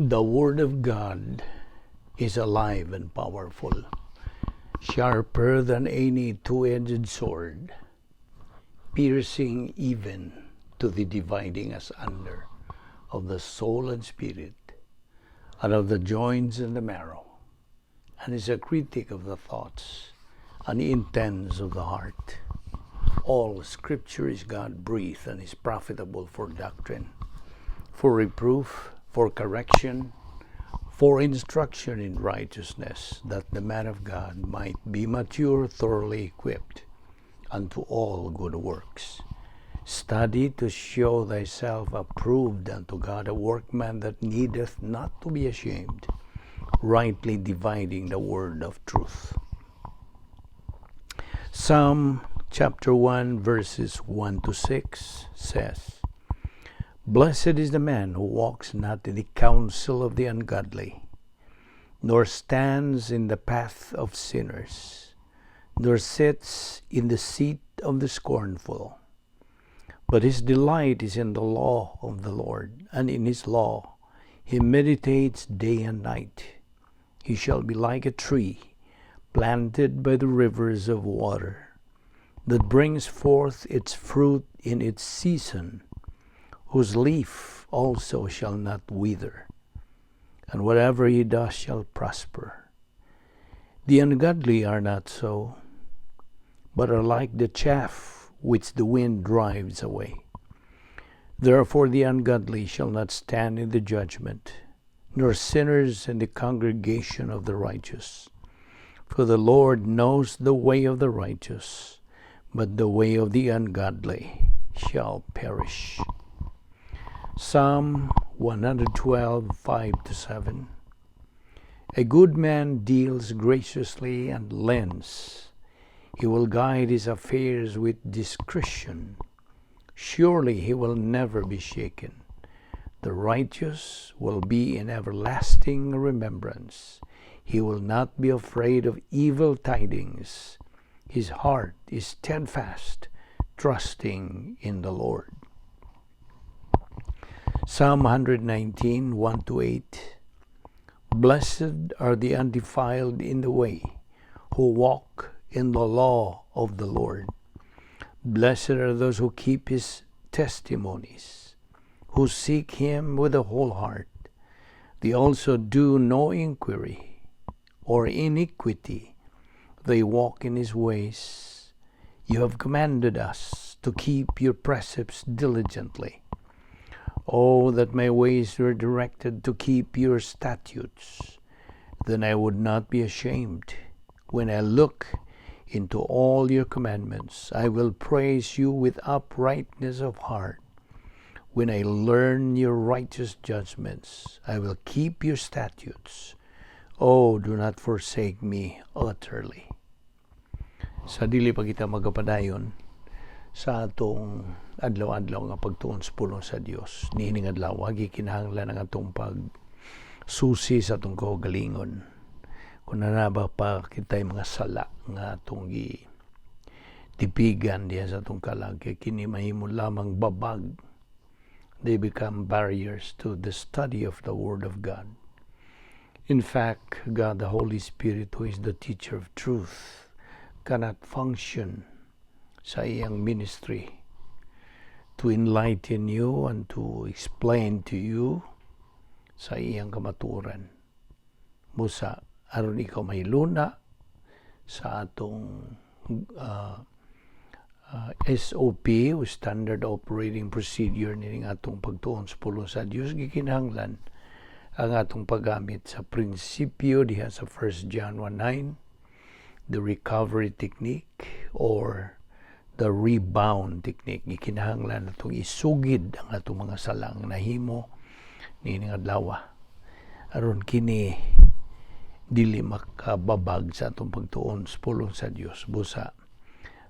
The Word of God is alive and powerful, sharper than any two-edged sword, piercing even to the dividing asunder of the soul and spirit, and of the joints and the marrow, and is a critic of the thoughts and the intents of the heart. All Scripture is God breathed and is profitable for doctrine, for reproof, for correction, for instruction in righteousness, that the man of God might be mature, thoroughly equipped unto all good works. Study to show thyself approved unto God, a workman that needeth not to be ashamed, rightly dividing the word of truth. Psalm chapter 1 verses 1 to 6 says, "Blessed is the man who walks not in the counsel of the ungodly, nor stands in the path of sinners, nor sits in the seat of the scornful. But his delight is in the law of the Lord, and in his law he meditates day and night. He shall be like a tree planted by the rivers of water, that brings forth its fruit in its season, whose leaf also shall not wither, and whatever he does shall prosper. The ungodly are not so, but are like the chaff which the wind drives away. Therefore the ungodly shall not stand in the judgment, nor sinners in the congregation of the righteous. For the Lord knows the way of the righteous, but the way of the ungodly shall perish." Psalm 112, 5 to 7. "A good man deals graciously and lends. He will guide his affairs with discretion. Surely he will never be shaken. The righteous will be in everlasting remembrance. He will not be afraid of evil tidings. His heart is steadfast, trusting in the Lord." Psalm 119, 1 to 8. "Blessed are the undefiled in the way, who walk in the law of the Lord. Blessed are those who keep his testimonies, who seek him with the whole heart. They also do no inquiry or iniquity. They walk in his ways. You have commanded us to keep your precepts diligently. Oh, that my ways were directed to keep your statutes! Then I would not be ashamed. When I look into all your commandments, I will praise you with uprightness of heart. When I learn your righteous judgments, I will keep your statutes. Oh, do not forsake me utterly." Sa dili pa kita magapadayon sa atong adlaw-adlaw nga pagtuon sa pulong sa Dios niining adlaw, gikinahanglan ang atong pag susi sa atong kaugalingon kung naa ba pa kitay mga sala nga atong gi tipigan diha sa atong kalag, kay kini mahimo lamang babag. They become barriers to the study of the Word of God. In fact, God the Holy Spirit, who is the teacher of truth, cannot function sa iyang ministry to enlighten you and to explain to you sa iyang kamatuoran. Busa aron ikaw mahiluna sa atong SOP o Standard Operating Procedure nining atong pagtuon sa pulong sa Dios, gikinahanglan ang atong paggamit sa prinsipyo diha sa 1 John 1:9, the recovery technique or the rebound technique. Gikinahanglan atong isugid ang atong mga salang nahimo niining adlaw aron kini dili makababag sa atong pagtuon sa pulong sa Dios. Busa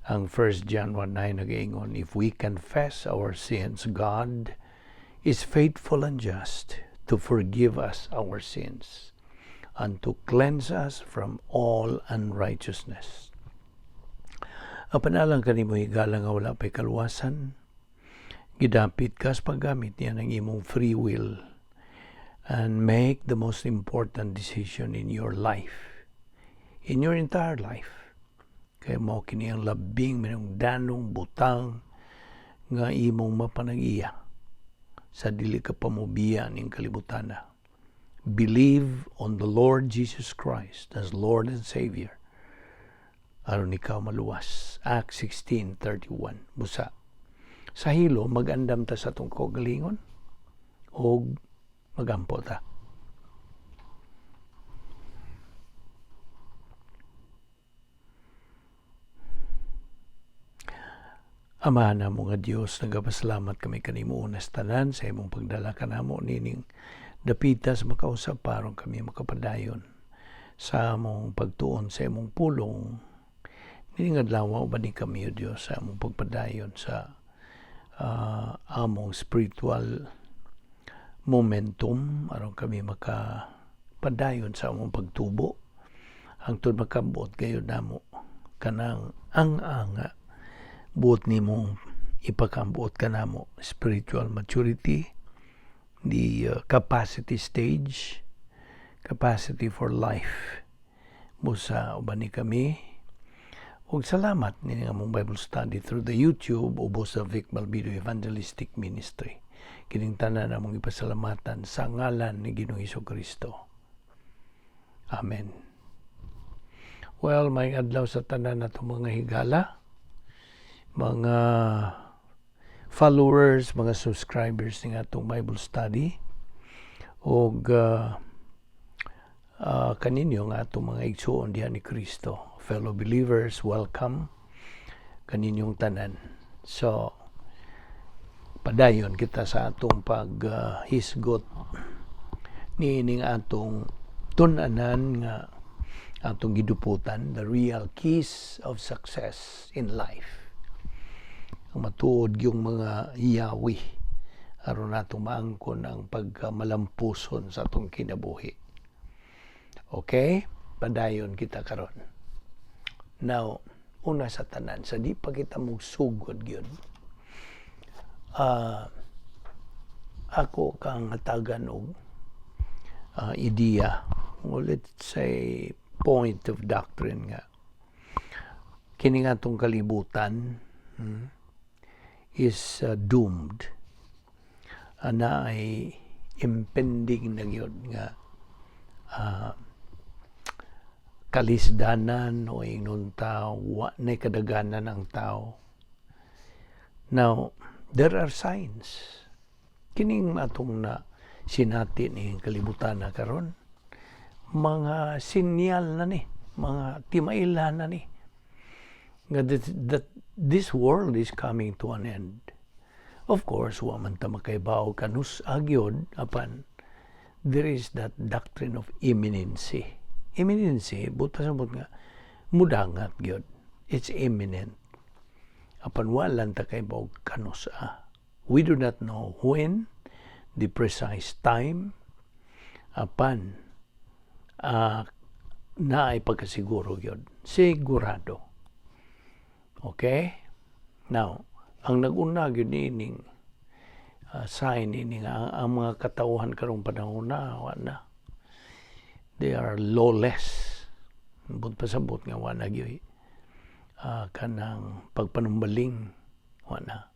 ang 1 John 1:9 nagaingon, "If we confess our sins, God is faithful and just to forgive us our sins and to cleanse us from all unrighteousness." Apan alang kanimo, higala, nga wala pa'y kaluwasan, gidapit ka sa paggamit niya ng imong free will. And make the most important decision in your life, in your entire life. Kay mao kini ang labing minungdanong butang nga imong mapanag-iya sa dili ka pa mobiya ning kalibutan. Believe on the Lord Jesus Christ as Lord and Savior aron ikaw maluwas. Acts 16:31. Busa sa hilo, magandam ta sa atong kaugalingon og magampo ta. Ama namo nga Dios, nagapasalamat kami kanimo una sa tanan sa imong pagdala kanamo nining dapita sa makausap aron kami makapadayon sa among pagtuon sa imong pulong. Nining adlaw, uban ni kami, O Dios, sa among pagpadayon sa among spiritual momentum aron kami makapadayon sa among pagtubo hangtod makabot gayud namo kanang ang-anga buot nimong ipakambuot kanamo, spiritual maturity, the capacity stage, capacity for life. Busa uban ni kami ug salamat ni among Bible study through the YouTube ubos sa Vic Balbido Evangelistic Ministry. Kining tanan among ipasalamatan sa ngalan ni Ginoong Kristo. Amen. Well, may adlaw sa tanan nato mga higala, mga followers, mga subscribers ng atong Bible study og kaninyo nga atong mga igsuon diha ni Kristo. Fellow believers, welcome kaninyong tanan. So, padayon kita sa atong paghisgot niining atong tun-anan nga atong giduputan, the real keys of success in life, ang matuod yung mga yawi aron nato maangkon ang pagkamalampuson sa atong kinabuhi. Okay? Padayon kita karon. Now, una sa tanan, sa di pa kita mugsugod gyud, ako kang hatagan og idea, well, let's say point of doctrine nga kini nga atong kalibutan is doomed ana ay impending na gyud nga kalisdanan o ingnon ta wa na kadaganan ang tao. Now, there are signs. Kining atong na sinati ni kalibutan na karon, mga sinyal na ni, mga timaila na ni nga that this world is coming to an end. Of course, wa man ta makaibaw kanus-a gyud, apan there is that doctrine of imminency. Imminency, buot pasabot nga mudangat gyud. It's imminent. Apan wala ta kaibaw kanus-a. We do not know when, the precise time, apan naay pagkasiguro gyud. Sigurado. Okay? Now, ang nag-una gyud niining sign ini nga ang mga katawhan karong panahon na wa na. They are lawless. Buot pasabot nga wa na gyud kanang pagpanumbaling, wa na.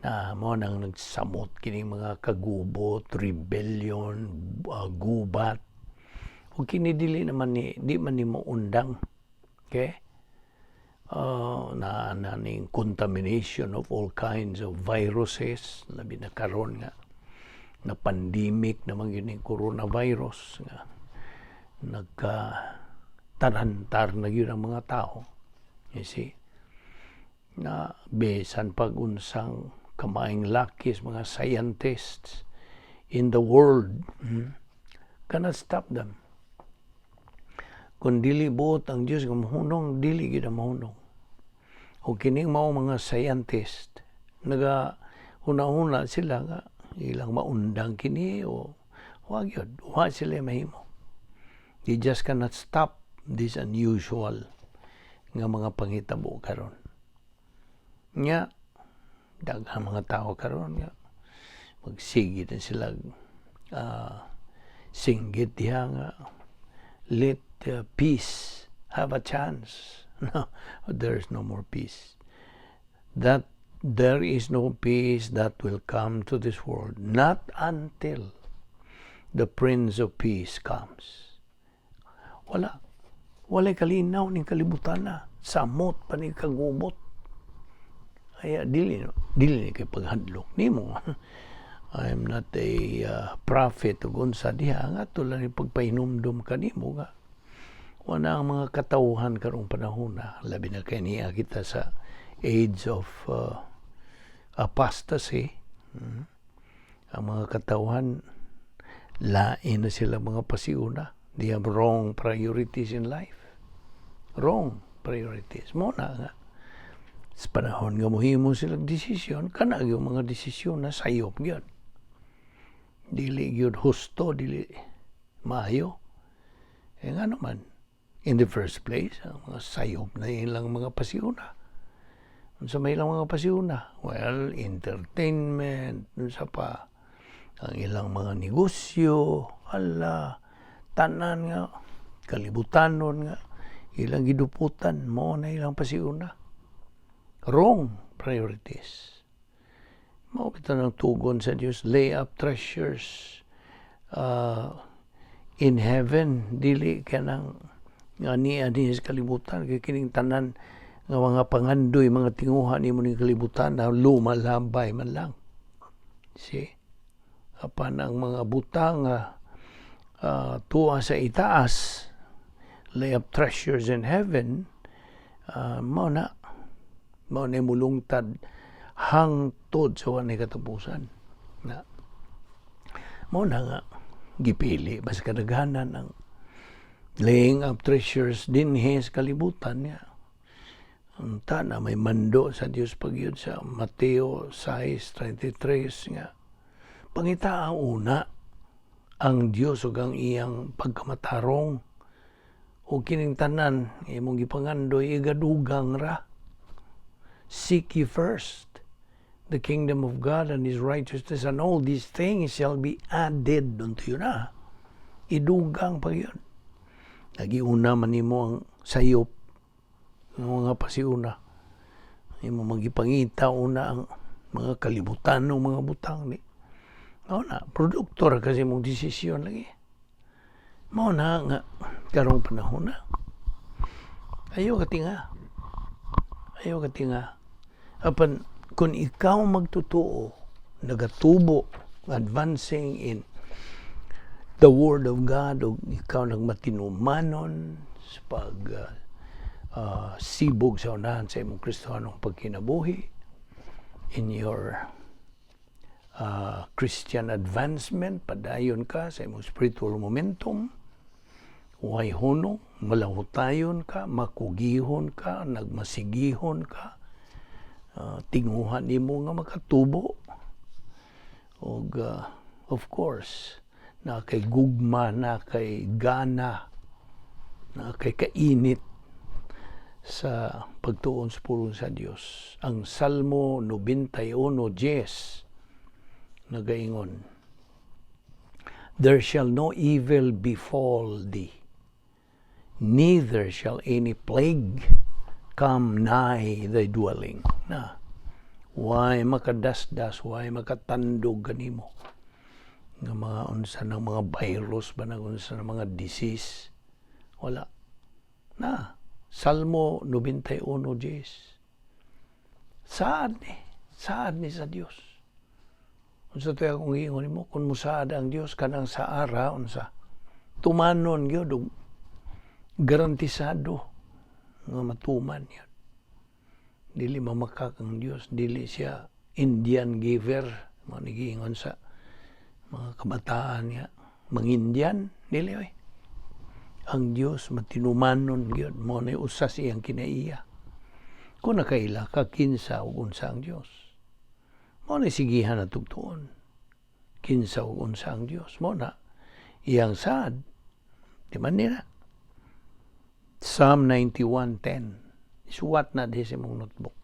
Na mo nang nagsamot kining mga kagubot, rebellion, gubat. Ug kini dili naman ni di man nimo undang. Okay? Na ning contamination of all kinds of viruses, labi na karon nga na pandemic naman gyud ning coronavirus nga nagka tarantar na gyud ang mga tao, you see, na bisan pag unsang kamaing lakis mga scientists in the world cannot stop them. Kung dili buot ang Dios nga mahunong, dili gyud ang mahunong. O kining mao mga scientist, naga huna-huna sila nga ilang maundang kini o wa gyud, wa sila mahimo. They just cannot stop this unusual nga mga panghitabo karon. Nya daghang mga tao karon nga magsige din sila. Singgit diha nga let peace have a chance. No, there is no more peace. That there is no peace that will come to this world, not until the Prince of Peace comes. Wala. Walay kalinaw ning kalibutan na. Samot pa ni kagubot. Ay, dili, no? Dili ni kay paghadlok nimo. I'm not a prophet ug unsa diha nga tulad ni pagpahinumdum kanimo nga wala ang mga katawhan karong panahon na labi na kay niya kita sa age of apostasy. Ang mga katawhan, lain na sila mga pasiuna. They have wrong priorities in life, wrong priorities. Mao na nga sa panahon nga mohimo sila desisyon, kana yung mga desisyon na sayop gyud, dili gyud husto, dili maayo. Eh nga naman, in the first place, ang mga sayop na ilang mga pasiuna. Unsa may ilang mga pasiuna? Well, entertainment, unsa pa, ang ilang mga negosyo, ala, tanan nga, kalibutanon nga, ilang giduputan, mao na ilang pasiuna. Wrong priorities. Mao bitaw nang tugon sa Dios, lay up treasures in heaven, dili kanang nga niya ni sa kalibutan, kay kining tanan nga mga pangandoy, mga tinguha nimo ning kalibutan na lumalabay man lang. See? Apan ang mga butang nga tuwa sa itaas, lay up treasures in heaven, mao na mulungtad hangtod sa walay katapusan. Na mao na nga gipili bas kadaghanan ang laying up treasures dinhi sa kalibutan niya. Unta na may mando sa Dios pagyud sa Mateo 6:33 nga pangita ang una ang Dios ug ang iyang pagkamatarong ug kining tanan imong gipangandoy igadugang ra. Seek ye first the kingdom of God and His righteousness, and all these things shall be added unto you. Na idugang pa yun. Nagiuna man nimo ang sayop ng mga pasiuna, imo magipangita una ang mga kalibutan ng mga butang ni mao na produkto ra kasi mong desisyon lagi. Mao na nga karong panahon na ayaw ka tinga, ayaw ka tinga. Apan kung ikaw magtotoo nagatubo, advancing in the word of God, ug ikaw nagmatinumanon sa pag sibog sa unahan sa imong Kristohanong pagkinabuhi, in your Christian advancement, padayon ka sa imong spiritual momentum, way hunong, malahutayon ka, makugihon ka, nagmasigihon ka, tinguhan nimo nga makatubo ug of course na kay gugma, na kay gana, na kay kainit sa pagtuon sa pulong sa Dios. Ang Salmo 91:10 nagaingon, "There shall no evil befall thee, neither shall any plague come nigh thy dwelling." Na, way makadasdas, way makatandog kanimo nga mga unsa ng mga virus ba, nang unsa ng mga disease. Wala na. Salmo 91:10. Saad ni, saad ni sa Dios. Unsa to'y akong giingon nimo? Kung musaad ang Dios kanang saara, unsa tumanon gyud ug garantisado nga matuman yun. Dili mamakak ang Dios, dili siya Indian giver, mga giingon sa mga kabataan nga mangindian, dili oy. Ang Dios matinumanon gyud, mao na usa sa iyang kinaiya. Kung nakaila ka kinsa ug unsa ang Dios, mao na sigihan na tugtuon. Kinsa ug unsa ang Dios, mao na iyang saad. Di man nila. Psalm 91:10. Isuwat na di sa imong notebook.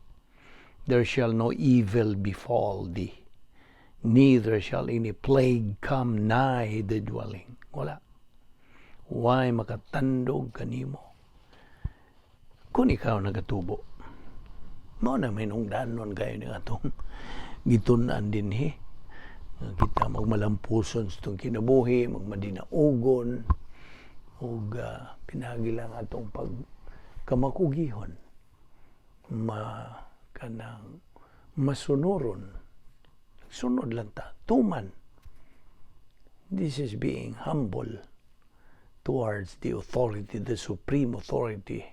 "There shall no evil befall thee, neither shall any plague come nigh the dwelling." Wala. Way makatandog kanimo kung ikaw nagatubo. Mao na may nungdanon kayo ni atong gitun-an dinhi. Nga kita magmalampuson sa itong kinabuhi, magmadinaugon, ug pinagi lang atong pag kamakugihon, ma kanang masunuron. Sunod lang ta, tuman. This is being humble towards the authority, the supreme authority,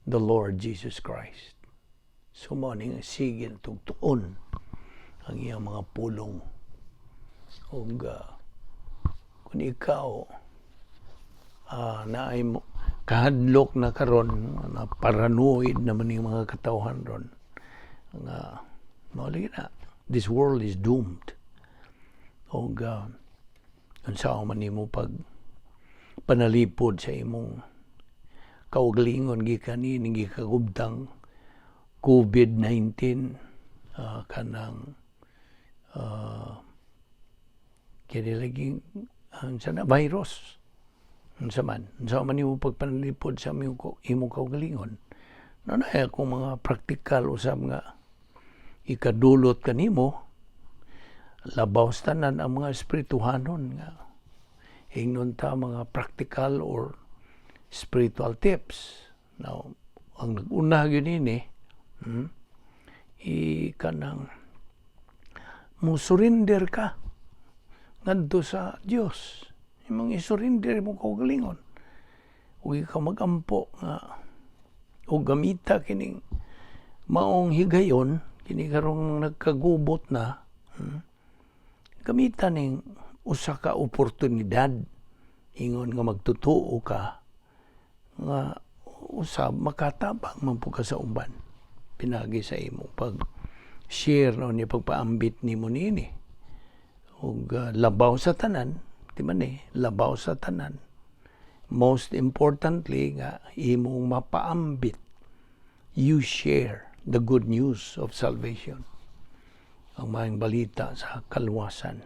the Lord Jesus Christ. So mao ni nga sige tugtuon ang iyang mga pulong. Ug kung ikaw naay mo kahadlok na karon na paranoid naman yung mga katawhan ron nga mao lagi na this world is doomed, ug unsa man nimo pag panalipod sa imong kaugalingon gikan ni gikagubtang COVID-19, kanang kini lagi unsa na virus, unsa man nimo pagpanalipod sa imong kaugalingon na naay akong mga praktikal usab nga ikadulot kanimo. Labaw sa tanan ang mga espirituhanon nga ingnon ta mga practical or spiritual tips. Now, ang nag-una gyud nini, i kanang mo surrender ka ngadto sa Dios. Imong i-surrender imong kaugalingon ug ikaw magampo nga o gamita kining maong higayon kini karong nagkagubot na, gamita ning usa ka oportunidad ingon nga magtutuo ka nga usab makatabang man pud ka sa uban pinagi sa imong pag share no ni pagpaambit nimo niini. Ug labaw sa tanan, di man eh, labaw sa tanan, most importantly nga imong mapaambit, you share the good news of salvation, ang maayong balita sa kaluwasan.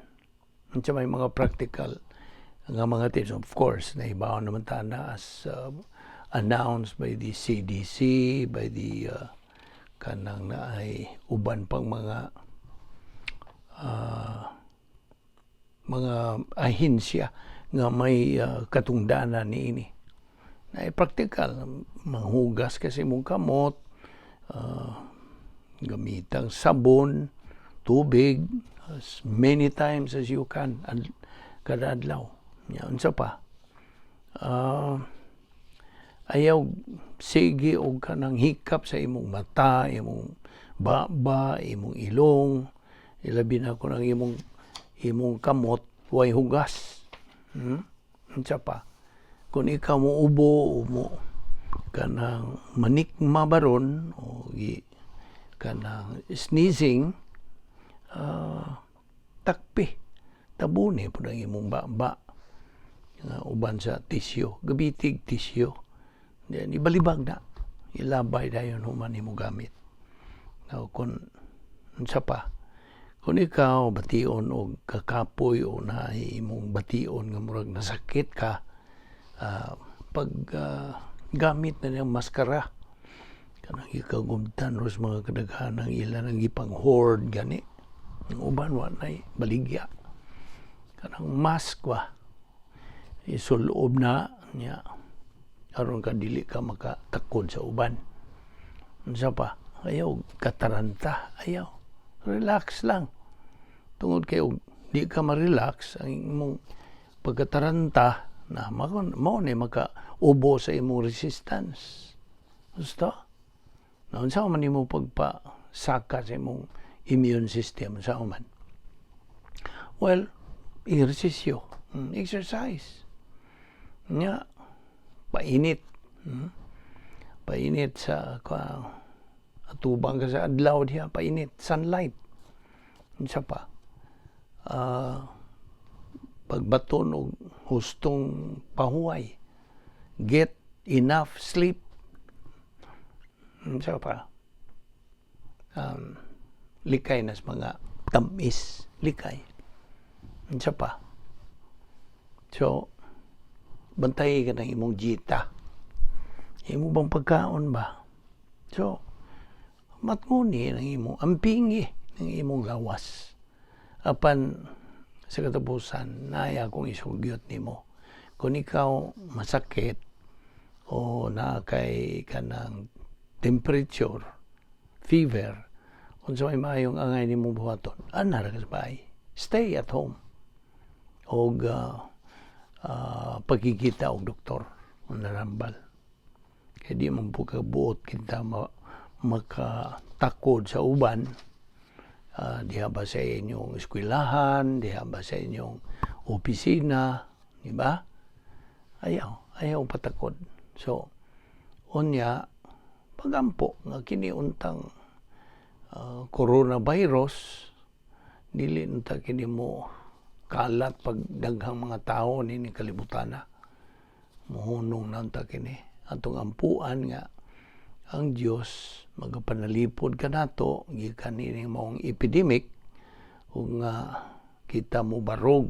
Unsa may mga practical nga mga tips? Of course, naibaw naman ta na as announced by the CDC, by the kanang naay uban pang mga ahensya nga may katungdanan niini. Na practical, manghugas kasi imong kamot, gamitang sabon, tubig, as many times as you can kada adlaw. Ya, unsa pa? Ayaw sige og kanang hikap sa imong mata, imong baba, imong ilong, ilabi na kung ang imong kamot way hugas. Unsa pa? Kung ikaw mo ubo o mo kanang manikma baron o gi kanang sneezing, takpi, tabuni pud ang imong baba nga uban sa tisyo, gabitig tisyo. Then ibalibag na, ilabay dayon human nimo gamit. Now, kung unsa pa, kung ikaw bation og kakapoy o na imong bation nga murag nasakit ka, pag gamit na niyang maskara, kanang ikagumtan ros mga kadaghanang ila nang gipang hoard gani, ang uban wa nay baligya kanang mask ba, isulob na niya aron ka dili ka makatakod sa uban. Unsa pa? Ayaw kataranta, ayaw, relax lang, tungod kay og di ka ma-relax, ang imong pagkataranta na mao ni maka-ubo sa imong resistance. Gusto na unsa man nimo pagpasaka sa imong immune system? Unsa man? Well, ehersisyo, exercise nya, painit, Painit sa ka, atubang ka sa adlaw diha, painit, sunlight. Unsa pa? Pagbaton og hustong pahuway, get enough sleep. Unsa pa? Likay nas mga tamis, likay. Unsa pa? So, bantay ka ng imong dieta. Imo bang pagkaon ba? So, matnguni ng imong, ampingi ng imong lawas. Apan, sa katapusan, naay akong isugyot nimo. Kung ikaw masakit o naa kay kanang temperature, fever, unsa may maayong angay nimo buhaton, ana ra ka sa bahay. Stay at home. Og pagkikita og doktor narambal. Kay di man po kabuot kita makatakod sa uban, diha ba sa inyong eskwelahan, diha ba sa inyong opisina, di ba? Ayaw, ayaw patakod. So, unya, pagampo nga kini untang coronavirus, dili unta kini mo kalat pag daghang mga tao nini kalibutana. Muhunong na unta kini. Atong ampuan nga ang Dios magapanalipod kanato gikan nining maong epidemic ug nga kita mo barog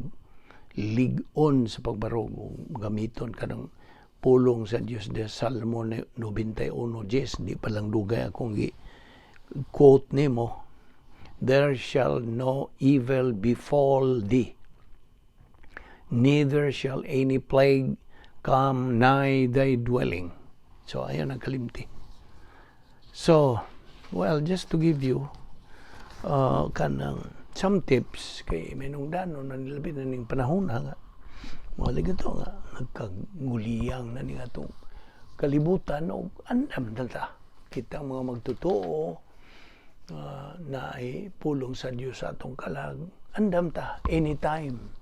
lig-on sa pagbarog ug gamiton kanang pulong sa Dios de Salmo 91:10. Di pa lang dugay akong gi quote nimo, "There shall no evil befall thee, neither shall any plague come nigh thy dwelling." So ayon ang kalimti. So, well, just to give you kanang some tips kay may nungdanon na nilabi na ning panahon na nga mga to nga nagkaguliyang na ning atong kalibutan og andam na ta kitang mga magtotoo na ay pulong sa Dios sa atong kalag. Andam ta anytime,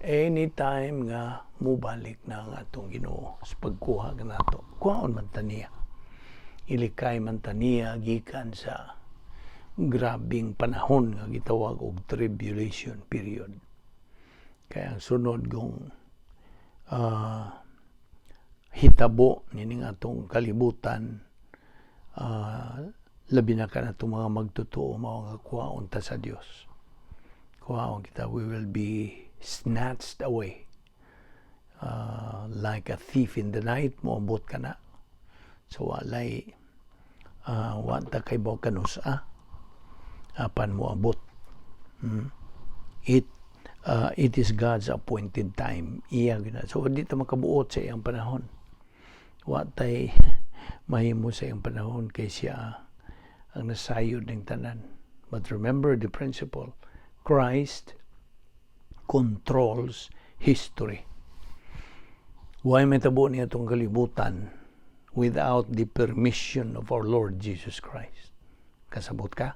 anytime nga mubalik na ang atong Ginoo sa pagkuha kanato. Kuhaon man ta niya, ilikay man ta niya gikan sa grabing panahon nga gitawag og tribulation period. Kaya ang sunod kong hitabo nining atong kalibutan, labi na kanatong mga magtotoo, mao nga kuhaon ta sa Dios. Kuhaon kita, we will be snatched away like a thief in the night, moabot ka na. So walay wa ta kay kanusa apan moabot. It is God's appointed time. Iya gina. So di ta makabuot sa iyang panahon. Wa tay mahimo sa iyang panahon kay siya ang nasayod ng tanan. But remember the principle: Christ controls history. Way mahitabo ni atong kalibutan without the permission of our Lord Jesus Christ. Kasabot ka?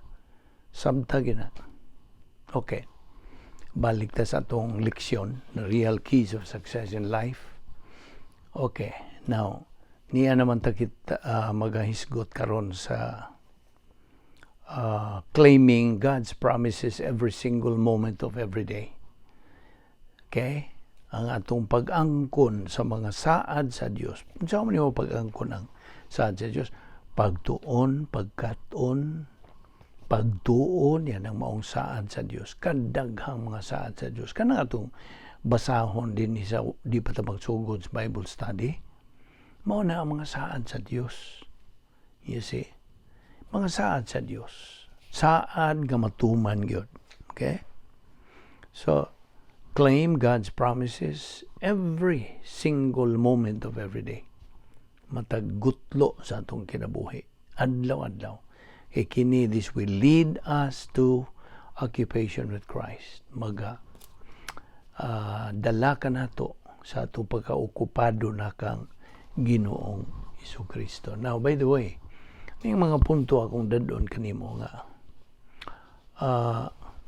Sabta gina. Okay. Balik ta sa atong leksyon, the real keys of success in life. Okay. Now, niya naman ta kita magahisgot karon sa claiming God's promises every single moment of every day. Okay? Ang atong pag-angkon sa mga saad sa Dios. Unsa man nimo pag-angkon ang saad sa Dios? Pagtuon, pagkat-on, pagtuon, yan ang maong saad sa Dios. Kadaghang mga saad sa Dios. Kanang atong basahon din sa di pa ta magsugod sa Bible study. Mao na ang mga saad sa Dios. You see? Mga saad sa Dios. Saad nga matuman gyud. Okay? So, claim God's promises every single moment of every day. Matag gutlo sa atong kinabuhi. Adlaw-adlaw. Kay kini, this will lead us to occupation with Christ. Maga dala ka nato sa atong pagkaokupado na kang Ginoong Kristo. Now, by the way, may mga punto akong dadon kanimo nga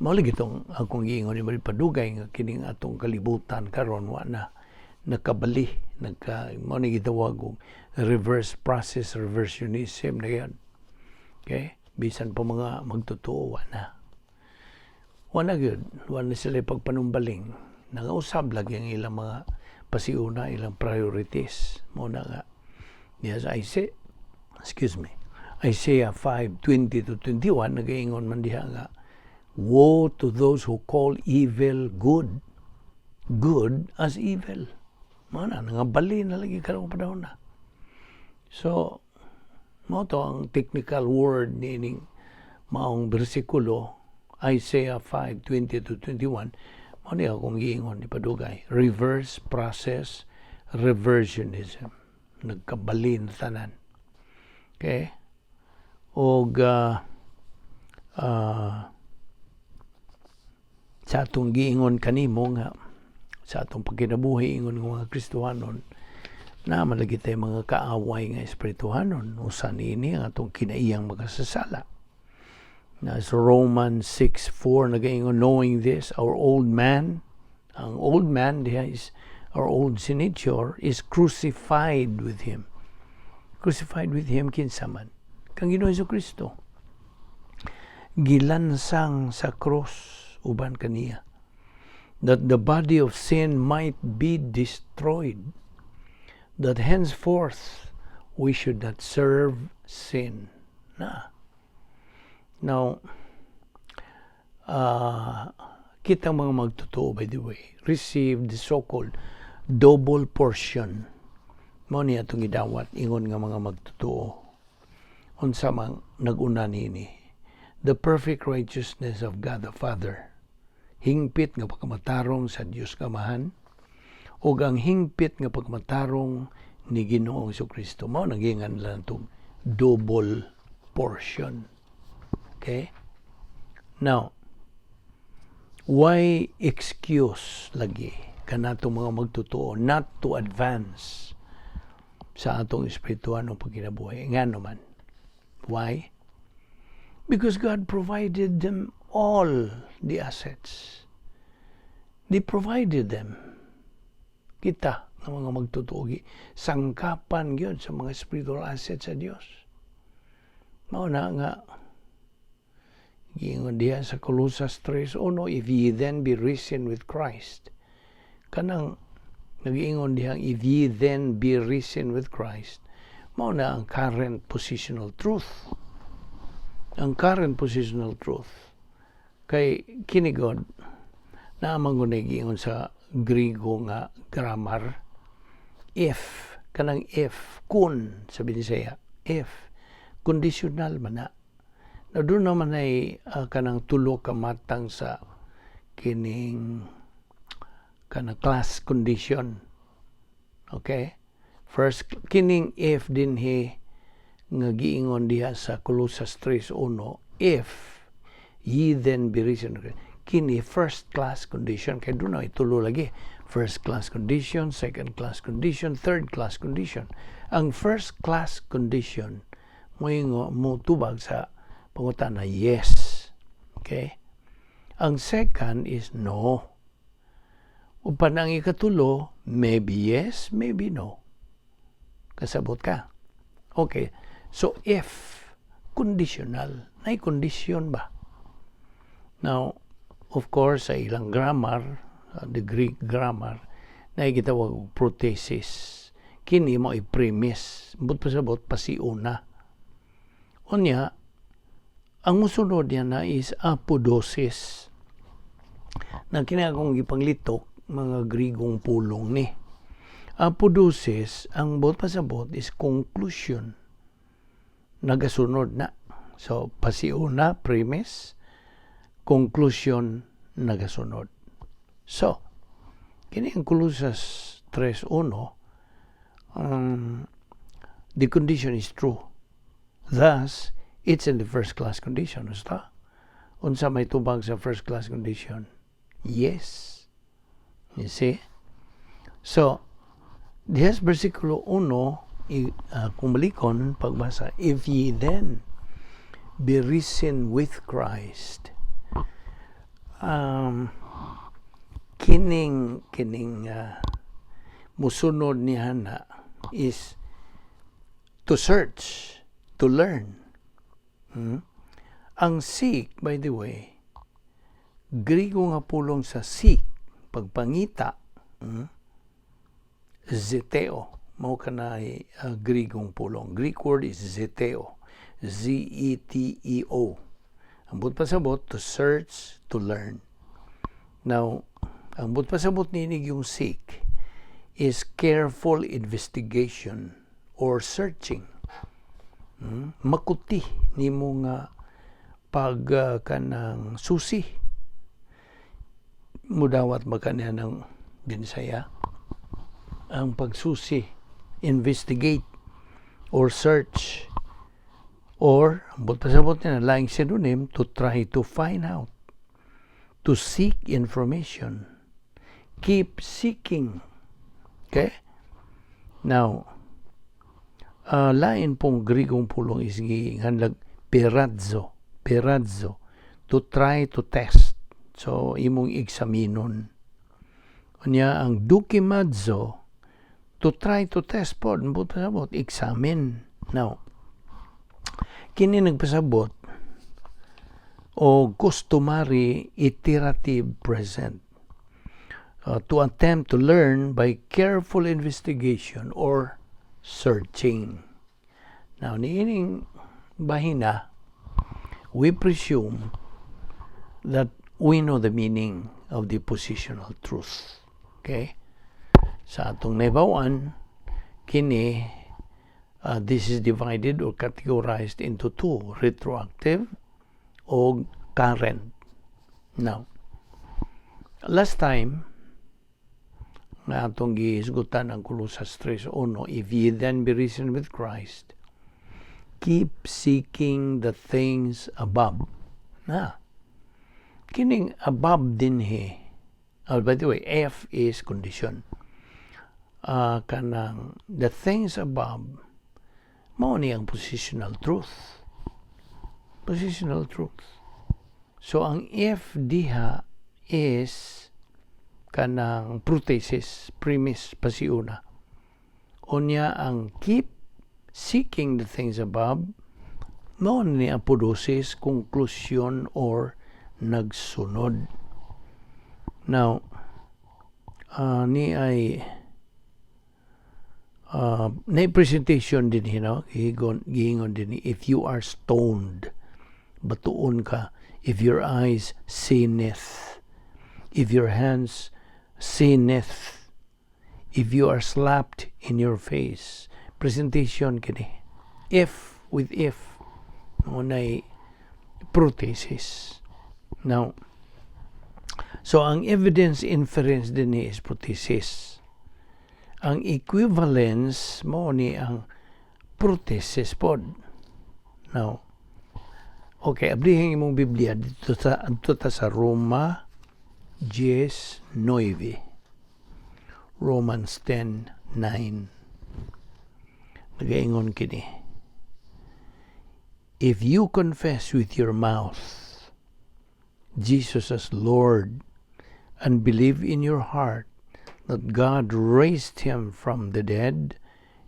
mao lagi itong akong giingon ni padugay nga kining atong kalibutan karon wa na nakabali, nagka mao ni gitawag og reverse process, reversionism na yan. Okay, bisan pa mga magtotoo, wa na, wa na gyud, wa na sila pagpanumbaling. Nangausab lagi ang ilang mga pasiuna, ilang priorities. Mao na nga yes, I say, excuse me, Isaiah 5:20 to 21, nagaingon man diha nga, "Woe to those who call evil good." Good as evil. Mao na, nangabali na lagi karong panahon na. So, mao to ang technical word niining maong bersikulo, Isaiah 5:20 to 21. Mao ni akong giingon ni padugay. Reverse process reversionism. Nagkabalin tanan. Okay? Og sa atong giingon kanimo nga sa atong pagkinabuhi, ingon nga mga Kristohanon, na malagi tayo mga kaaway nga espirituhanon. Usa niini ang atong kinaiyang makasasala. Na sa Romans 6:4 nagaingon, "Knowing this, our old man," ang old man diha is our old sin nature, "is crucified with him." Crucified with him kinsa man? Kang Ginoo Kristo. Gilansang sa cross uban kaniya. "That the body of sin might be destroyed, that henceforth we should not serve sin." Na. Now, kitang mga magtotoo, by the way, receive the so-called double portion. Mao niya itong gidawat, ingon nga mga magtotoo. Unsa mang nag-una nini? The perfect righteousness of God the Father. Hingpit nga pagkamatarong sa Dios Amahan ug ang hingpit nga pagmatarong ni Ginoong Kristo. Mao nagingan lang itong double portion. Okay? Now, why excuse lagi kanatong mga magtotoo not to advance sa atong espiritual ng pagkinabuhi? Nga naman. Why? Because God provided them all the assets. They provided them. Kita ng mga magtotoo, sangkapan gyud sa mga spiritual assets sa Dios. Mao na nga giingon diha sa Colosas 3:1, "If ye then be risen with Christ." Kanang nagiingon diha, "If ye then be risen with Christ," mao na ang current positional truth. Ang current positional truth. Kay kini gud, naa man gud giingon sa Grigo nga grammar, if, kanang if, kun, sa Binisaya, if, conditional man na. Na doon naman ay kanang tulo ka matang sa kining kanang class condition. Okay? First, kining if dinhi nga giingon diha sa Colosas 3:1, "If ye then be risen," kini first class condition, kay doon na itulo lagi: first class condition, second class condition, third class condition. Ang first class condition mo mo tubag sa pangutana yes. Okay? Ang second is no. Upan ang ikatulo, maybe yes, maybe no. Kasabot ka? Okay. So if conditional, nay condition ba? Now, of course, sa ilang grammar, the Greek grammar, na gitawag og prothesis. Kini mo premise. But pasabot pasiuna. Unya, ang musunod niya na is apodosis. Na kini akong gipanglitok mga Grigong pulong ni. Apodosis, ang buot pasabot is conclusion. Nagasunod na. So, pasiuna, premise, conclusion, nagasunod. So, kini ang Colosas 3:1, the condition is true. Thus, it's in the first class condition. Basta? Unsa may tubag sa first class condition? Yes. You see? So, diha sa versikulo 1, kung balikon, pagbasa, "If ye then be risen with Christ," kining musunod ni Hana is to search, to learn. Ang seek, by the way, Grigo nga pulong sa seek, pagpangita, Zeteo. Mao kanay Grigong pulong. Greek word is zeteo. Z-E-T-E-O. Ang buot pasabot, to search, to learn. Now, Ang buot pasabot niini yung seek is careful investigation or searching. Makuti nimo nga pag kanang susi, mudawat makaniya ng Binsaya ang pagsusi, investigate or search, or ang buot pasabot niya, laing synonym, to try to find out, to seek information, keep seeking. Okay, now lain pong Grigong pulong is giingnan peirazo, peirazo, to try to test. So imong eksaminon. Unya ang dokimazo, to try to test pod, buot pasabot examine. Now kini nagpasabot o customary iterative present, to attempt to learn by careful investigation or searching. Now, niining bahina, we presume that we know the meaning of the positional truth. Okay? Sa atong nahibaw-an, kini, this is divided or categorized into two, retroactive o current. Now, last time, nga atong gihisgutan ang Colosas 3:1, "If ye then be risen with Christ, keep seeking the things above." Na, kining above dinhi, oh, by the way, F is condition. Kanang the things above, mao ni ang positional truth. Positional truth. So, ang if diha is kanang prothesis, premise pasiuna. Unya ang keep seeking the things above, mao ni apodosis, conclusion or nagsunod. Now, ni ay na presentation din giingon din, if you are stoned, batuon ka, if your eyes sinneth, if your hands sinneth, if you are slapped in your face. Presentation kini. If with if, nay prothesis. Now, so ang evidence inference din ni is prothesis. Ang equivalence mao ni ang prothesis pod. Now, okay, ablihin imong Biblia dito ta sa Roma 10:9. Romans 10:9. Nagaingon kini. "If you confess with your mouth Jesus as Lord and believe in your heart that God raised him from the dead,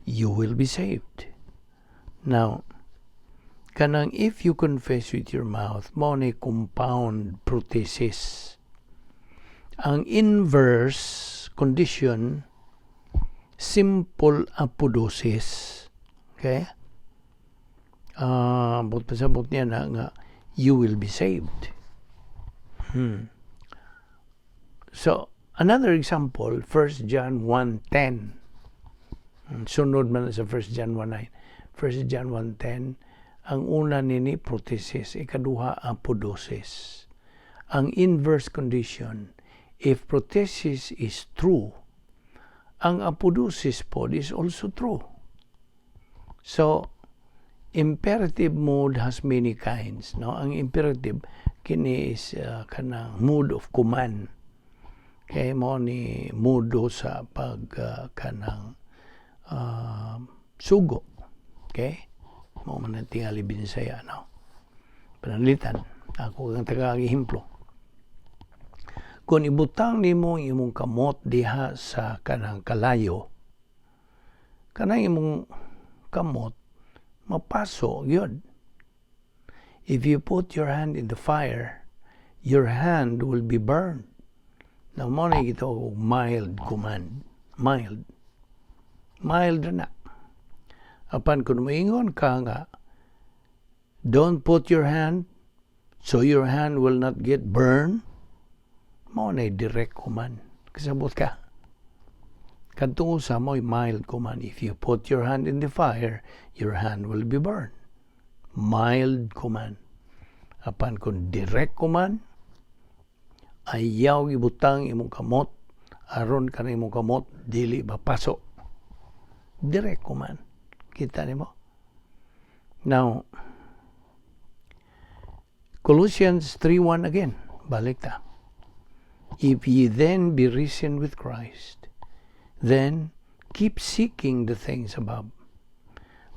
you will be saved." Now, kanang if you confess with your mouth, mao ni compound prothesis. Ang inverse condition, simple apodosis. Okay? Buot pasabot niya na nga you will be saved. So, another example, 1 John 1:10. Sunod man sa 1 John 1:9. 1 John 1:10, ang una nini prothesis, ikaduha apodosis. Ang inverse condition, if prothesis is true, ang apodosis pod is also true. So, imperative mode has many kinds, no? Ang imperative kini is kanang mode of command. Kay mao ni modo sa pag kanang sugo. Okay? Mao man ang tingali Binisaya, no? Pananglitan, ako ang taga ehemplo. Kung ibutang nimo ang imong kamot diha sa kanang kalayo, kanang imong kamot mapaso gyud. If you put your hand in the fire, your hand will be burned. Now, mao na gitawag og mild command. Mild. Mild na. Apan kung moingon ka nga, "Don't put your hand so your hand will not get burned," Mao na direct command. Kasabot ka? Kadtong usa mo'y mild command. If you put your hand in the fire, your hand will be burned. Mild command. Apan kung direct command, ayaw ibutang imong kamot aron kana imong kamot dili mapaso. Direct command. Kita nimo? Now, Colossians 3:1 again. Balik ta. "If ye then be risen with Christ, then keep seeking the things above."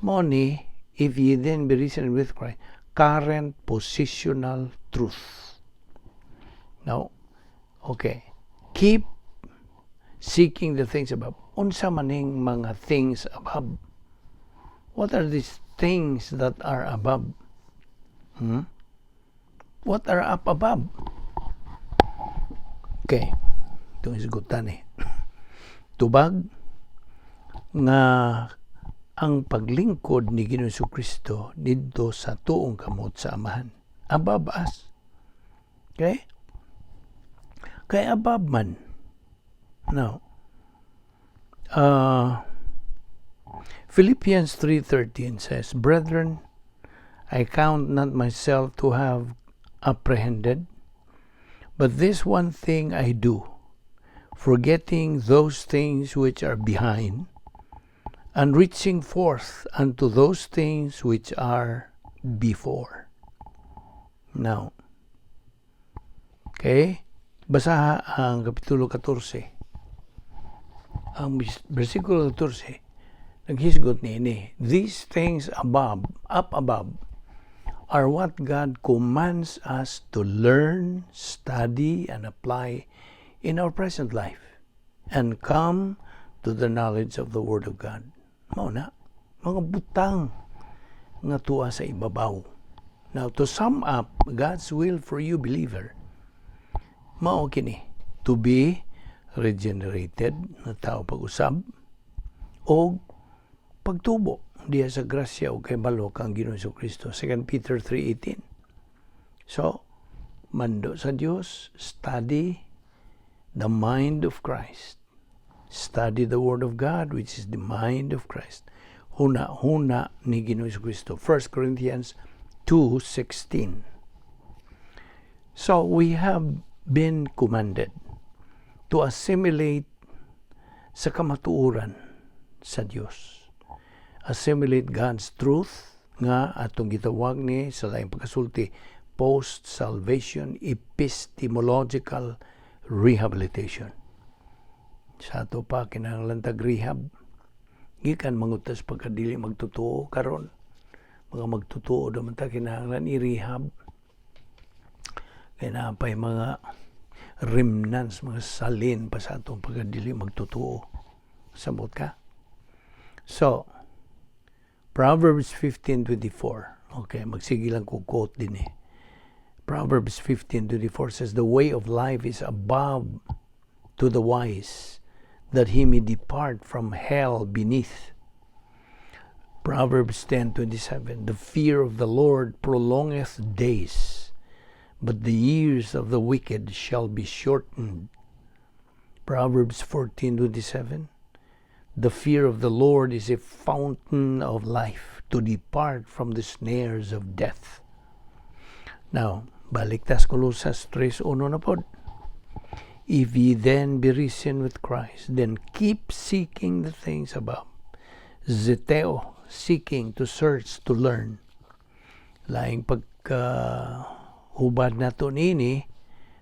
Mao ni, "if ye then be risen with Christ," current positional truth. Now, okay. Keep seeking the things above. Unsa maning mga things above? What are these things that are above? Hmm? What are up above? Okay. Itong isgutan eh. Tubag nga ang paglingkod ni Ginoong Kristo didto sa tuong kamot sa Amahan. Above us. Okay? Kay above man. Now, Philippians 3:13 says, "Brethren, I count not myself to have apprehended, but this one thing I do, forgetting those things which are behind, and reaching forth unto those things which are before." Now, okay, basaha ang Kapitulo 14. Ang versikulo 14, naghisgot niini, these things above, up above, are what God commands us to learn, study, and apply in our present life and come to the knowledge of the Word of God. Mao na, mga butang nga tuwa sa ibabaw. Now, to sum up God's will for you, believer, mao kini, to be regenerated na tao pag-usab o pagtubo diya sa grasya o kahibalo kang Ginoong Kristo. 2 Peter 3:18. So, mando sa Dios, study the mind of Christ. Study the Word of God, which is the mind of Christ. Huna-huna ni Ginoong Kristo. 1 Corinthians 2:16. So, we have been commanded to assimilate sa kamatuoran sa Dios. Assimilate God's truth nga atong gitawag ni sa laing pagkasulti post-salvation epistemological rehabilitation. Sa ato pa kinahanglan tag rehab gikan mangutas pagkadili magtotoo. Karon mga magtotoo naman ta, kinahanglan i-rehab kay naa pay mga remnants, mga salin pa sa atong pagkadili magtotoo. Sabot ka? So, Proverbs 15:24. Okay, magsige lang ko quote din eh. Proverbs 15:24 says, "The way of life is above to the wise, that he may depart from hell beneath." Proverbs 10:27, "The fear of the Lord prolongeth days, but the years of the wicked shall be shortened." Proverbs 14:27, "The fear of the Lord is a fountain of life, to depart from the snares of death." Now, balik tas Colosas 3:1 na pod. "If ye then be risen with Christ, then keep seeking the things above." Zeteo, seeking, to search, to learn. Laing pagka hubad nato nini,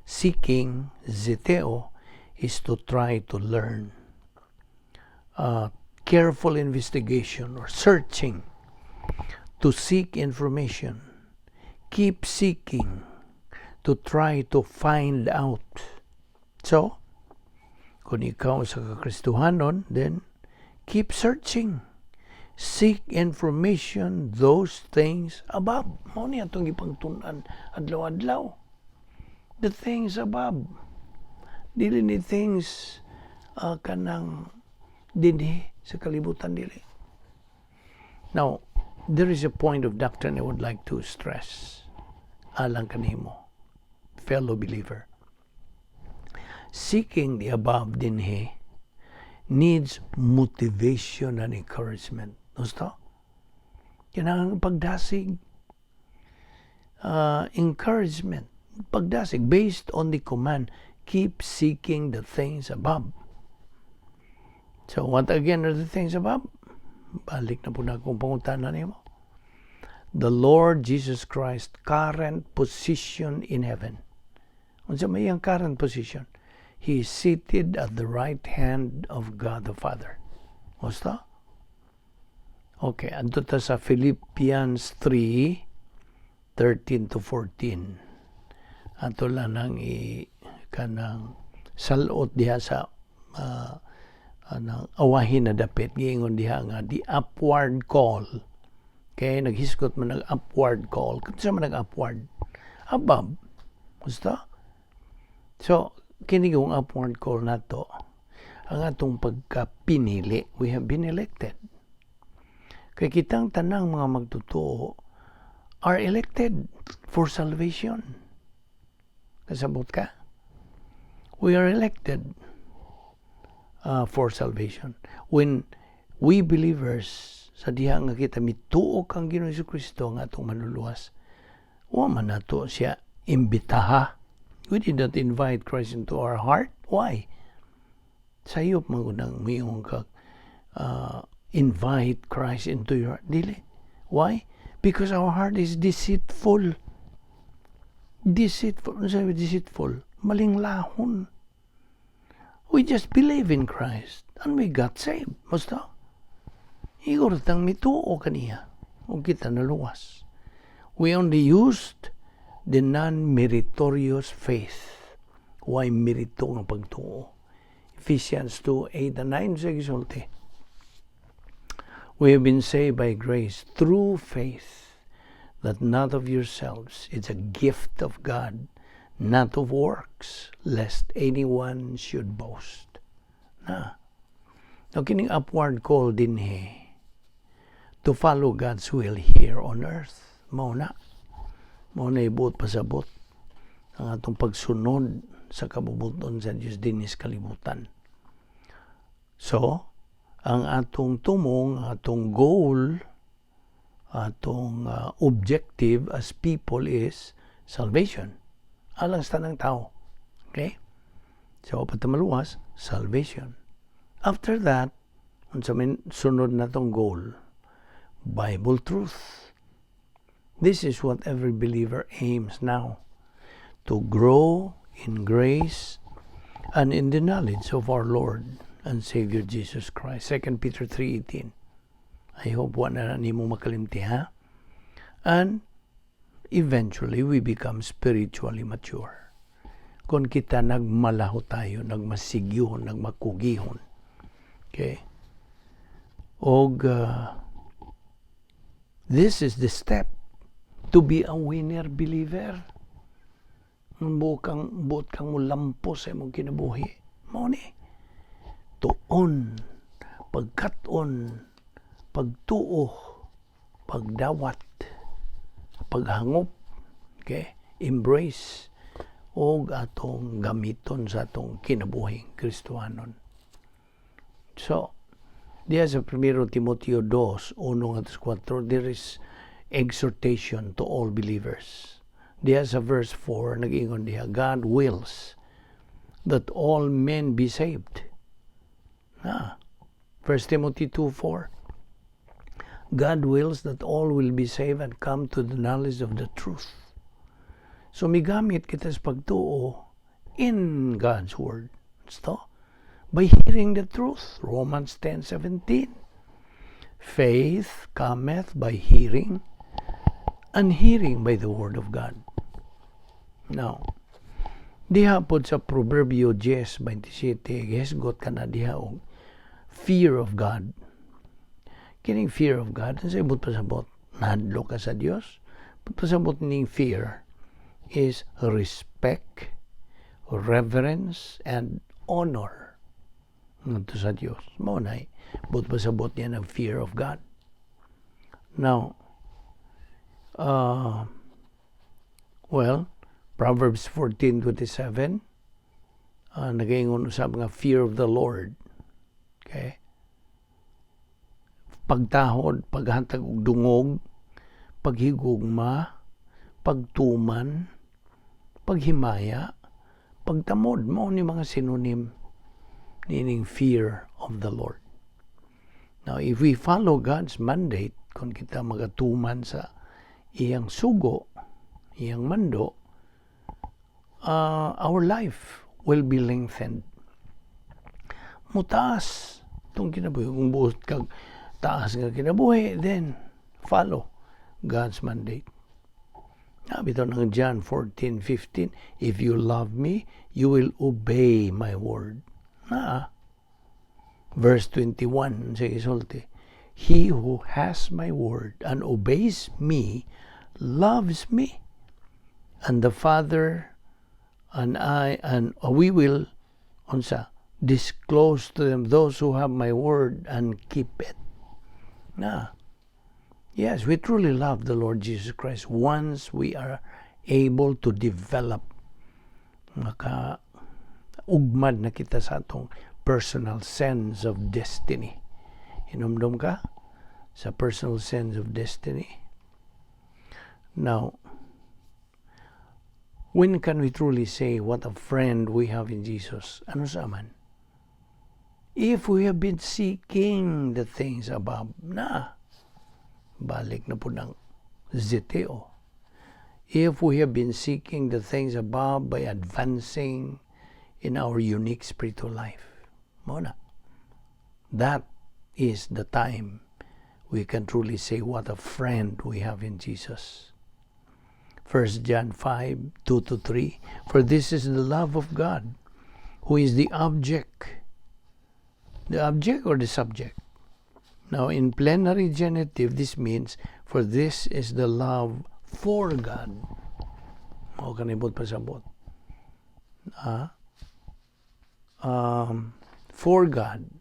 seeking, zeteo, is to try to learn. Careful investigation or searching, to seek information. Keep seeking, to try to find out. So, kung ikaw sa kakristuhanon, then keep searching. Seek information, those things above. Mao ni atong ipangtun-an adlaw-adlaw. The things above. Dili ni things kanang dinhi sa kalibutan, dili. Now, there is a point of doctrine I would like to stress alang kanimo, fellow believer. Seeking the above dinhi needs motivation and encouragement. Gusto? Kinahanglan pagdasig. Encouragement. Pagdasig based on the command, "Keep seeking the things above." So what again are the things above? Balik na pud akong pangutana nimo. The Lord Jesus Christ current position in heaven. Unsa may iyang current position? He is seated at the right hand of God the Father. Gusto? Okay, adto ta sa Philippians 3, 13 to 14. Ato lang nang i kanang salot diha sa anang awahin na dapit. Giingon diha nga the upward call. Kay naghisgot man nag upward call. Kinsa man nag upward? Above. Gusto? So, kini yung upward call nato, ang atong pagkapinili, we have been elected. Kay kitang tanang mga magtotoo are elected for salvation. Kasabot ka? We are elected for salvation. When we believers, sa diha nga kita mituo kang Ginoong Kristo nga atong manluluwas, wa man nato siya imbitaha. We did not invite Christ into our heart. Why? Sayop man gud ang miingon ka invite Christ into your heart. Dili. Why? Because our heart is deceitful. Deceitful. Ano sabi deceitful? Malinglahon. We just believe in Christ and we got saved. Basta. Igor tang mituo kaniya ug kita naluwas. We only used the non-meritorious faith. Why merito nga pagtuo? Ephesians 2, 8 and 9 sa gisulti. We have been saved by grace through faith, that not of yourselves. It's a gift of God, not of works, lest anyone should boast. Na. Now, kining upward call dinhi to follow God's will here on earth. Mao na. Mao na ibuot pasabot ang atong pagsunod sa kabubut-on sa Dios dinhi sa kalibutan. So, ang atong tumong, atong goal, atong objective as people is salvation. Alang sa tanang tao. Okay? So, apan ta maluwas, salvation. After that, unsa man sunod natong goal? Bible truth. This is what every believer aims now: to grow in grace and in the knowledge of our Lord and Savior Jesus Christ. 2 Peter 3:18. I hope wa na nimo makalimti, ha? And eventually we become spiritually mature. Kung kita nagmalaho tayo, nagmasigyuhon, nagmakugihon. Okay? Og this is the step to be a winner believer. Buot kang mulampos sa imong kinabuhi. Mao ni. Tuon, pagkat-on, pagtuo, pagdawat, paghangop, okay? Embrace og atong gamiton sa atong kinabuhing Kristohanon. So, diya sa 1 Timoteo 2, 1 ngadto 4, there is exhortation to all believers. Diya sa verse 4, nag-ingon diya, God wills that all men be saved. Ah, 1 Timothy 2:4. God wills that all will be saved and come to the knowledge of the truth. So migamit kita sa pagtuo in God's Word. So, by hearing the truth, Romans 10:17. Faith cometh by hearing, and hearing by the Word of God. Now, diha pod sa Proverbio 10:27, gihisgot ka na diha og fear of God. Kining fear of God, sa ibot pasabot, nahadlok ka sa Dios. Pasabot ning fear is respect, reverence, and honor ngadto sa Dios. Mao na buot pasabot niya ng fear of God. Now, well, Proverbs 14:27, Nagaingon usab nga fear of the Lord. Okay? Pagtahod, paghatag og dungog, paghigugma, pagtuman, paghimaya, pagtamod, mao ni mga synonym nining fear of the Lord. Now, if we follow God's mandate, kung kita magatuman sa iyang sugo, iyang mando, our life will be lengthened. Mutaas itong kinabuhi. Kung buot kag taas nga kinabuhi, then follow God's mandate. Bitaw ng John 14:15, "If you love me, you will obey my word." Na, verse 21 sa isulti, "He who has my word and obeys me loves me. And the Father and I and we will," unsa, "disclose to them those who have my word and keep it." Na, yes, we truly love the Lord Jesus Christ once we are able to develop, maka ugmad na kita sa atong personal sense of destiny. Hinumdum ka sa personal sense of destiny? Now, when can we truly say what a friend we have in Jesus? Ano sa man? If we have been seeking the things above, na, balik na po ng zeteo. If we have been seeking the things above by advancing in our unique spiritual life. Mao na. That is the time we can truly say what a friend we have in Jesus. 1 John 5, 2 to 3. "For this is the love of God, who is the object." The object or the subject? Now, in plenary genitive, this means, "For this is the love for God." Mao kanibot pasabot. Ah? For God.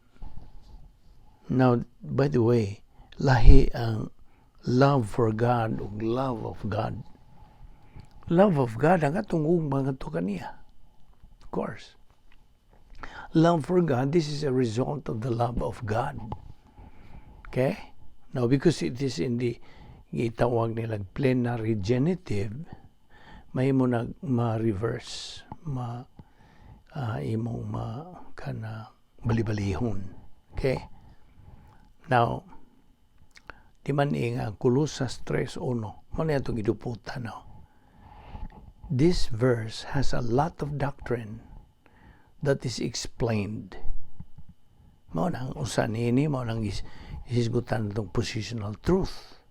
Now, by the way, lahi ang love for God ug love of God. Love of God ang atong ugma ngadto kaniya. Of course. Love for God, this is a result of the love of God. Okay? Now, because it is in the gitawag nila plenary genitive, mahimo na ma-reverse, ma imong ma kana bali-balihon. Okay? Now, di man nga Colosas 3.1, mao na itong giduputan, no? This verse has a lot of doctrine that is explained. Mao nang usa niini, mao nang hisgutan itong positional truth.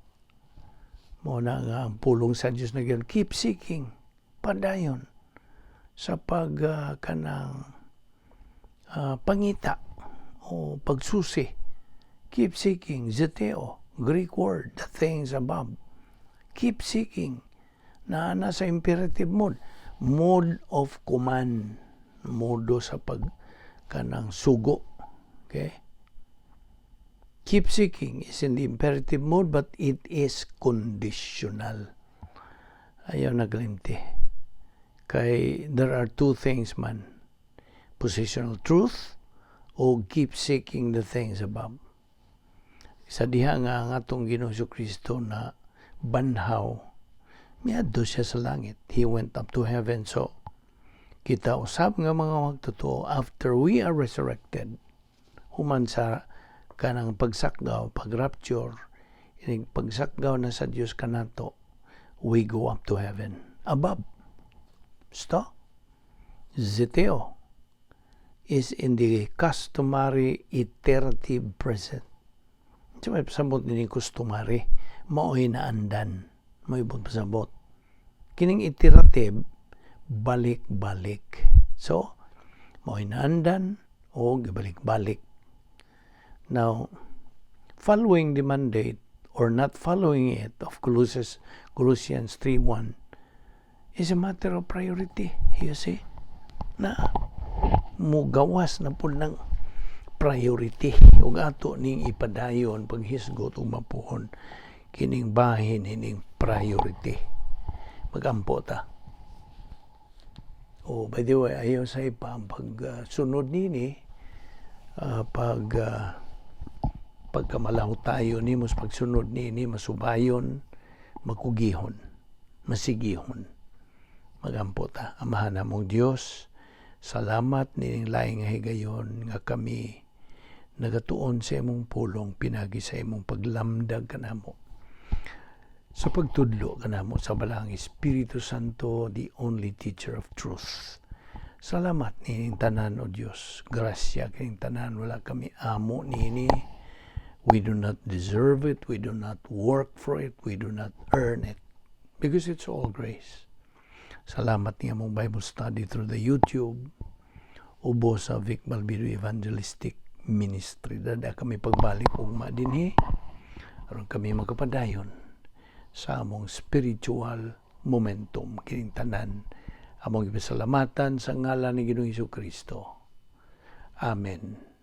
Mao na nga ang pulong sa Dios na gyud, keep seeking, padayon sa pag kanang pangita o pagsusi. Keep seeking, zeteo, Greek word, the things above. Keep seeking na nasa imperative mode, mode of command, modo sa pag kanang sugo. Okay? Keep seeking is in the imperative mode, but it is conditional. Ayaw naglimti. Kay there are two things man. Positional truth o keep seeking the things above. Sa diha nga ang atong Ginoong Kristo na banhaw, miadto siya sa langit. He went up to heaven. So, kita usab nga mga magtotoo, after we are resurrected, human sa kanang pagsakgaw, pag-rapture, inig pagsakgaw na sa Dios kanato, we go up to heaven. Above. Stop. Zeteo is in the customary iterative present. Sa may pasabot ni customary, mao'y naandan. Mao'y pasabot. Kining iterative, balik-balik. So, mao'y naandan o gibalik-balik. Now, following the mandate or not following it of Colossians 3.1 is a matter of priority, you see? Na mugawas na po ng priority ug ato ning ipadayon paghisgot ug mapuhon kining bahin ining priority. Magampo ta. Oh, by the way, ayaw sa ipa ang pagsunod nini, pagkamalaw tayo ni mas pagsunod nini, masubayon, makugihon, masigihon. Magampo ta. Amahan namong Dios, salamat nining laing nga higayon nga kami nagatuon sa imong pulong pinagi sa imong paglamdag kanamo, sa pagtudlo kanamo sa Balaang Espiritu Santo, the only teacher of truth. Salamat nining tanan, O Dios. Grasya kining tanan, wala kami amo niini. We do not deserve it, we do not work for it, we do not earn it, because it's all grace. Salamat ni among Bible study through the YouTube ubo sa Vic Balbido Evangelistic Ministry. Dada kami pagbalik ugma dinhi aron kami makapadayon sa among spiritual momentum. Kining tanan among ipasalamatan sa ngalan ni Ginoong Kristo. Amen.